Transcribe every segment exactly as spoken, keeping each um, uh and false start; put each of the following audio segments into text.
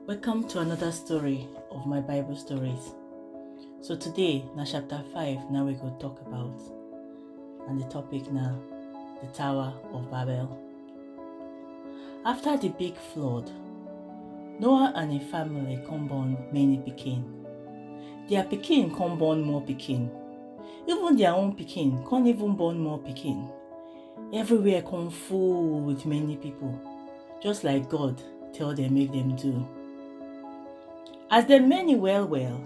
Welcome to another story of my Bible stories. So today na chapter five na we go talk about, and the topic na the Tower of Babel. After the big flood, Noah and him family come born many pikin. Their pikin come born more pikin. Even their own pikin come even born more pikin. Everywhere come full with many people, just like God tell them make them do. As dem many well well,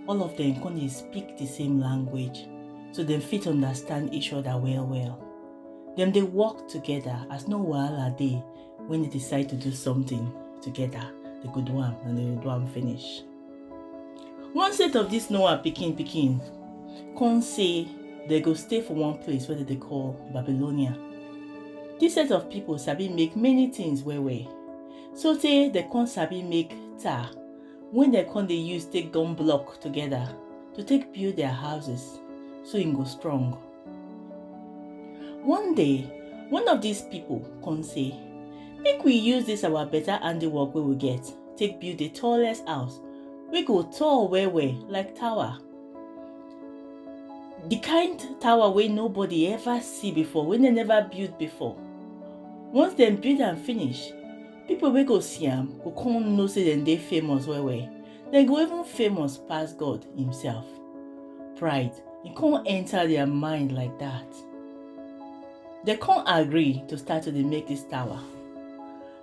all of dem come dey speak the same language, so dem fit understand each other well well. Dem dey work together as no wahala dey when they decide to do something together. They go do am and they go do am finish. One set of this Noah pikin pikin come say they go stay for one place wey dem dey call Babylonia. This set of people sabi make many things well well, so tey dem come sabi make tar wey dem come dey use take gum block together to take build their houses so e go strong. One day, one of these people come say, make we use this our better handiwork wey we get take build the tallest house wey go tall well well like tower. The kind tower wey nobody ever see before, wey dem never build before. Once dem build am finish, people wey go see am go come know say dem dey famous well well. Dem go even famous pass God himself. Pride, e come enter their mind like that. Dem come agree to start to dey make this tower.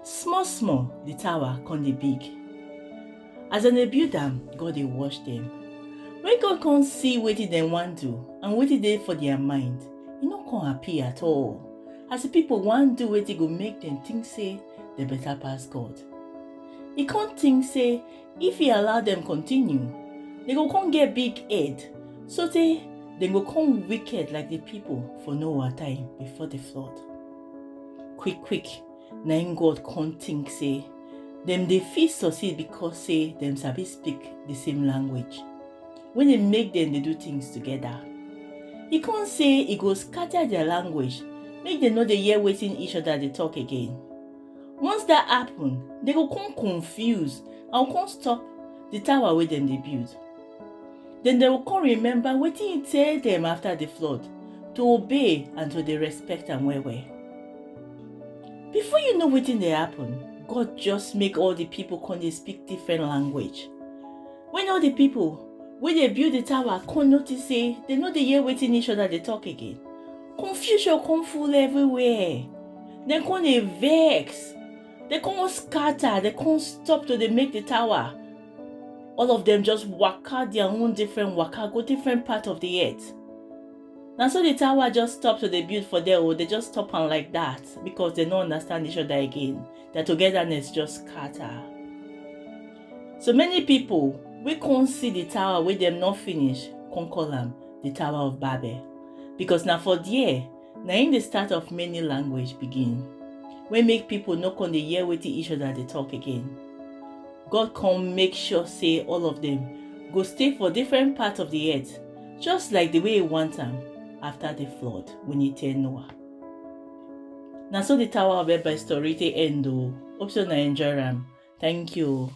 Small small, the tower come dey big. As dem dey build am, God dey watch dem. When God come see wetin dem wan do and wetin dey for their mind, e no come happy at all. As the people wan do wetin go make dem think say dem better pass God. E come think say if e allow dem continue, dem go come get big head, so tey dem go come wicked like the people for Noah time before the flood. Quick quick, na im God come think say dem dey fit succeed because say dem sabi speak the same language wey dey make dem dey do things together. E come say e go scatter their language, make dem no dey hear wetin each other dey talk again. Once that happen, dem go come confuse and come stop the tower wey dem dey build. Then dem go come remember wetin e tell dem after the flood, to obey and to dey respect am well well. Before you know wetin dey happen, God just make all the people come dey speak different language. When all the people wey dey build the tower come notice say dem no dey hear wetin each other dey talk again, confusion come full everywhere. Dem come dey vex. Dem come scatter. Dem come stop to dey make the tower. All of them just waka their own different waka go different part of the earth. Na so the tower just stop to dey build for there o. Dem just stop am like that because dem no understand each other again. Their togetherness just scatter. So many people wey come see the tower wey dem no finish come call am the Tower of Babel, because na for there na im the start of many language begin, wey make people no come dey hear wetin each other dey talk again. God come make sure say all of them go stay for different parts of the earth, just like the way he want am after the flood when he tell Noah. Na so the Tower of Babel story take end o. Hope say una enjoy am. Thank you.